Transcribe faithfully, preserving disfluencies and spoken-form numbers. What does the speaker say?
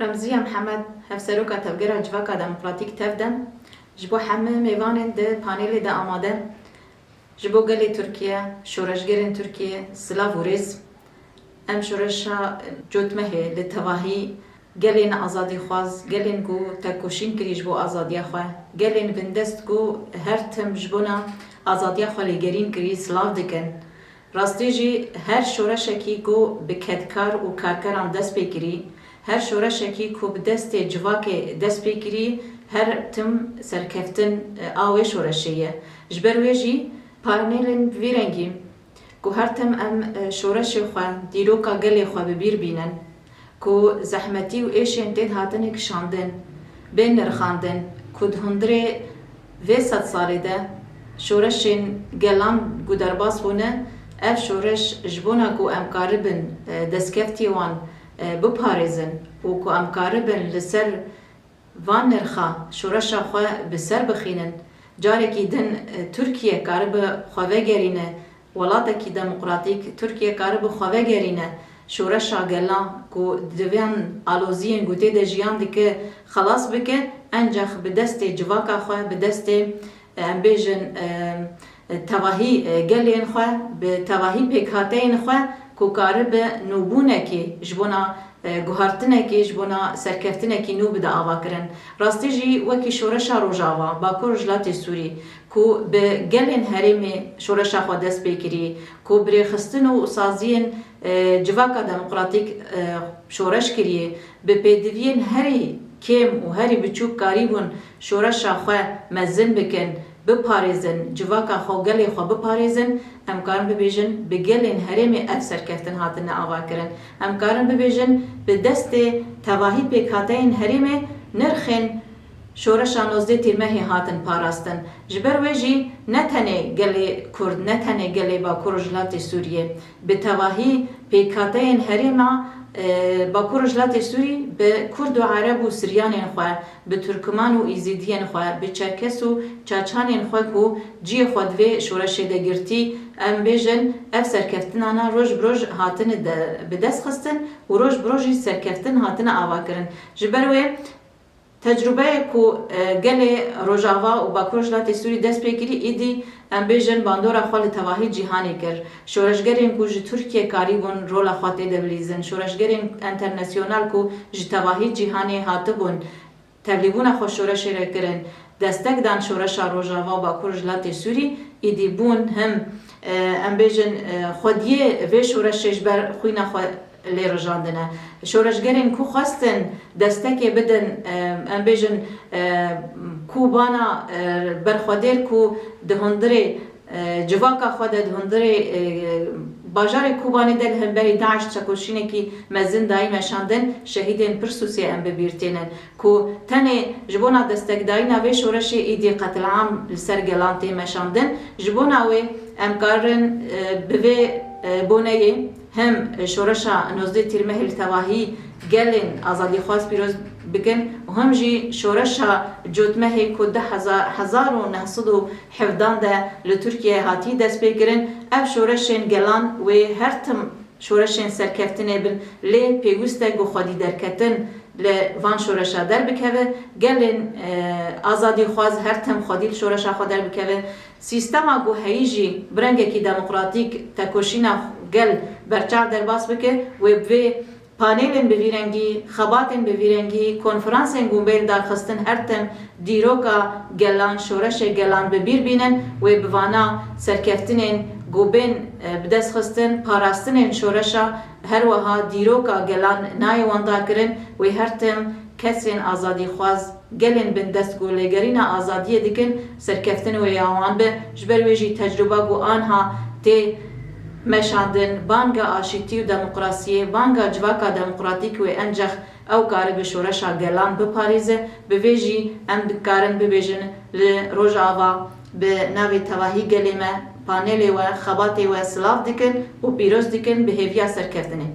Remziye Mihemed, Hevseroka Tevgera Civaka Demokratîk Tevdem, ji bo hemû mêvanên di panelê de amade, ji bo gelê Tirkiye, şoreşgerên Tirkiye, silav û rêz. Em şoreşa Cotmehê li tevahî gelên azadîxwaz, gelên ku tekoşîn kirî ji bo azadiya xwe, gelên bindest ku her tim ji bona azadiya xwe lêgerîn kirî, silav dikin. Rastî jî her şoreşekî ku bi kedkar û karkeran dest pê kirî, her şoreşekî ku bi destê civakê dest pê kirî, her tim serkeftin, e, a wê şoreşê ye. Ji ber wê jî panelên bi vî rengî ku her tim em, e, şoreşê xwe, dîroka gelê xwe bi bîr bînin, ku zehmetî û êşên tê de hatine kişandin, bên nirxandin, ku di hundirê vê sedsalê de şoreşên gelan ku derbas bûne, ev şoreş ji bona ku em karibin, e, destkeftiyê wan, e, biparêzin û ku em karibin li ser van nirxa şoreşa xwe bi ser bixînin, carekî din, e, Tirkiye karibe xwe vegerîne, welatekî demokratîk, Tirkiye karibe xwe vegerîne şoreşa gelan ku di van aloziyên ku tê de jiyan dike xelas bike, encax bi destê civaka xwe, bi destê, em bêjin, e, tevahî, e, gelên xwe, bi tevahî pêkhateyên xwe ku karibe nûbûnekê ji bona, e, guhartinekê, ji bona serkeftinekî nû bide avakirin. Rastî jî wekî Şoreşa Rojava, Bakur Rojhilatê Sûrî, ku bi gelên herêmê şoreşa xwe dest pê kirî, ku bi rêxistin û saziyên, e, civaka demokratîk, e, şoreş kirî, bi pêdiviyên herî kêm û herî biçûk karîbûn şoreşa xwe mezin bikin, biparêzin, civaka xwe, gelê xwe biparêzin, em karin bibêjin, bi gelên herêmê ev serkeftin hatine avakirin. Em karin bibêjin, bi destê tevahî pêkhateyên herêmê nirxên Şoreşa nozdeh Tîrmehê hatin parastin. Ji ber wê jî ne tenê gelê Kurd, ne tenê gelê Bakur Rojhilatê Sûriyê, bi tevahî pêkhateyên herêma, e, Bakur Rojhilatê Sûrî bi Kurd û Ereb û Siryanên xwe, bi Turkman û Îzîdiyên xwe, bi Çerkes û Çaçanên xwe ku cihê xwe di vê şoreşê de girtî, em bêjin, ev serkeftinana roj bi roj hatine de, bi dest xistin û roj bi roj jî serkeftin hatine avakirin. Ji ber wê tecrûbeyê ku, e, gelê Rojava û Bakur Rojhilatê Sûrî dest pê kirî, îdî em bêjin bandora xwe li tevahî cîhanê kir. Şoreşgerên ku ji Tirkiye karîbûn rola xwe tê de bilîzin, şoreşgerên enternasyonal ku ji tevahî cîhanê hatibûn, tevlîbûna xwe şoreşê re kirin, destek dan şoreşa Rojava û Bakur Rojhilatê Sûrî, îdî bûn him, e, em bêjin, e, xwediyê vê şoreşê ji ber xwîna xwe lê rijandine. Şoreşgerên ku xwestin destekê bidin, e, em bêjin, e, Kobana, e, berxwedêr ku di hundirê, e, civaka xwe de di hundirê, e, bajarê Kobanê de li hemberî DAIŞ çekoşînekî mezin dayî meşandin, şehîdên Pirsûsê em bi bîr tênin. Ku tenê ji bona destekdayîna vê şoreşê îdî qetilam li ser gelan tê meşandin. Ji bona wê em karin, e, bi vê, e, boneyê hem şoreşa nozdeh Tîrmehê li tevahî gelên azadîxwaz pîroz bikin û hem jî şoreşa Cotmehê ku di hezar, hezar û neh sed û hevdan de li Tirkiyeyê hatî dest pê kirin, ev şoreşên gelan wê her tim şoreşên serkeftinê bin, lê pêwîst e ku xwedî derketin li van şoreşa derbikeve, gelên, e, azadîxwaz her tim xwedî li şoreşa xwe derbikeve. Sîstema ku heyî jî bi rengekî demokratîk tekoşîna gel berçav derbas bike, wê bi vê panelên bi vî rengî, xebatên bi vî rengî, konferansên ku bên darxistin her tim dîroka gelan, şoreşê gelan bi bîr bînin, wê bi vana serkeftinên ku bên, e, bi dest xistin, parastinên şoreşa, her wiha dîroka gelan nayê wendakirin, wê her tim kesên azadîxwaz, gelên bindest ku lêgerîna azadiyê dikin, serkeftin wê ya wan be. Ji ber wê jî tecrûba ku anha tê meşandin, banga aşîtî û demokrasiyê, banga civaka demokratîk wê encex ew karibe şoreşa gelan biparêze, bi vê jî em dikarin bibêjin li Rojava bi navê tevahî gelê me, panelê we, xebatê we silav dikin û pîroz dikin bi hêviya serkeftinê.